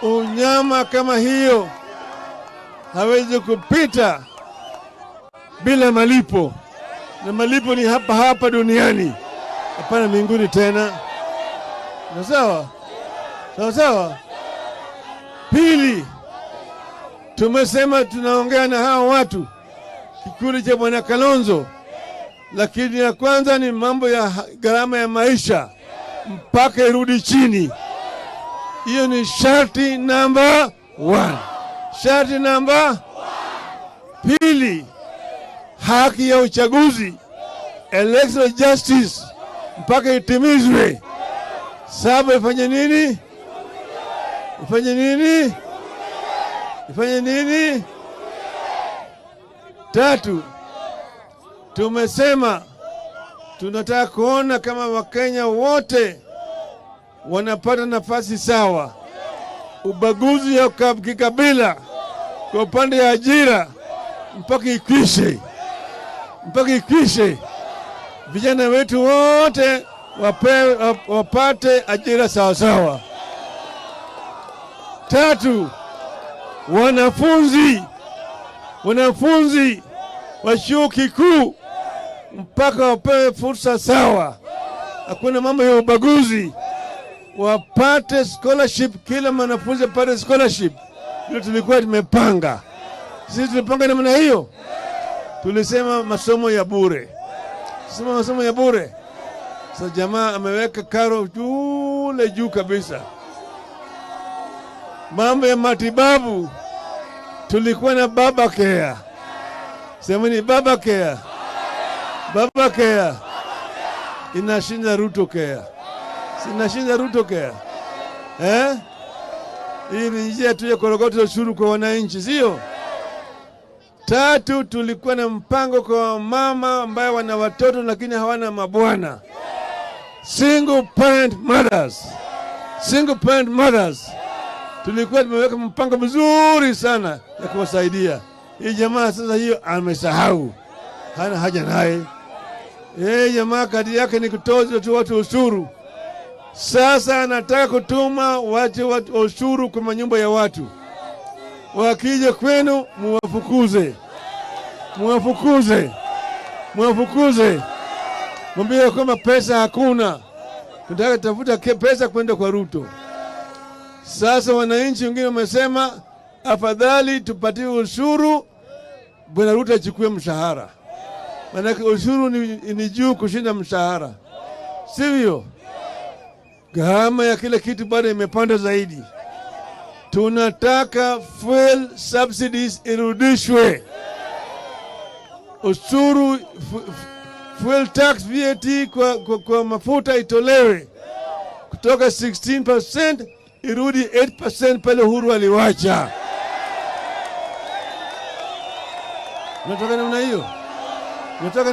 Unyama kama hiyo hawezi kupita bila malipo, na malipo ni hapa hapa duniani, hapana mbinguni tena. Na sawa sawa sawa. Pili, tumesema tunaongea na hawa watu kikundi cha bwana Kalonzo, lakini ya kwanza ni mambo ya gharama ya maisha mpaka irudi chini. Hiyo ni sharti namba 1. Sharti namba pili, haki ya uchaguzi, electoral justice mpaka itimizwe. Saba, ifanye nini? Ifanye nini? Ifanye nini? Tatu, tumesema tunataka kuona kama Wakenya wote wanapata nafasi sawa. Ubaguzi ya kikabila kwa upande ya ajira mpaka ikwishe, mpaka ikwishe. Vijana wetu wote wapate ajira sawa sawa. Tatu, wanafunzi wa chuo kikuu mpaka wapewe fursa sawa, hakuna mambo ya ubaguzi, wapate scholarship, kila mwanafunzi apate scholarship. Ndio tulikuwa tumepanga sisi, tulipanga namna hiyo. Tulisema masomo ya bure, sema masomo ya bure. Sasa jamaa ameweka karo jule juu kabisa. Mambo ya matibabu tulikuwa na Baba Care, semeni Baba Care, Baba Care inashinda Ruto Care, inashinda Ruto Care, eh? Hii ni njia tu ya kurogota ushuru kwa wananchi, sio? Tatu, tulikuwa na mpango kwa mama ambaye wana watoto lakini hawana mabwana, single parent mothers, single parent mothers. Tulikuwa tumeweka mpango mzuri sana ya kuwasaidia hii jamaa. Sasa hiyo amesahau, hana haja naye. Yeye jamaa kazi yake ni kutoza tu watu ushuru. Sasa anataka kutuma watu ushuru kwa manyumba ya watu, wakija kwenu muwafukuze, muwafukuze, muwafukuze, mwambie kwamba pesa hakuna, tunataka tafuta pesa kwenda kwa Ruto. Sasa wananchi wengine wamesema afadhali tupatie ushuru, bwana Ruto achukue mshahara, maanake ushuru ni juu kushinda mshahara, sivyo? Gharama ya kila kitu bado imepanda zaidi. Tunataka fuel subsidies irudishwe, ushuru fuel tax VAT kwa mafuta itolewe kutoka 16% irudi 8% pale Uhuru aliwacha. Unataka namna hiyo? Unataka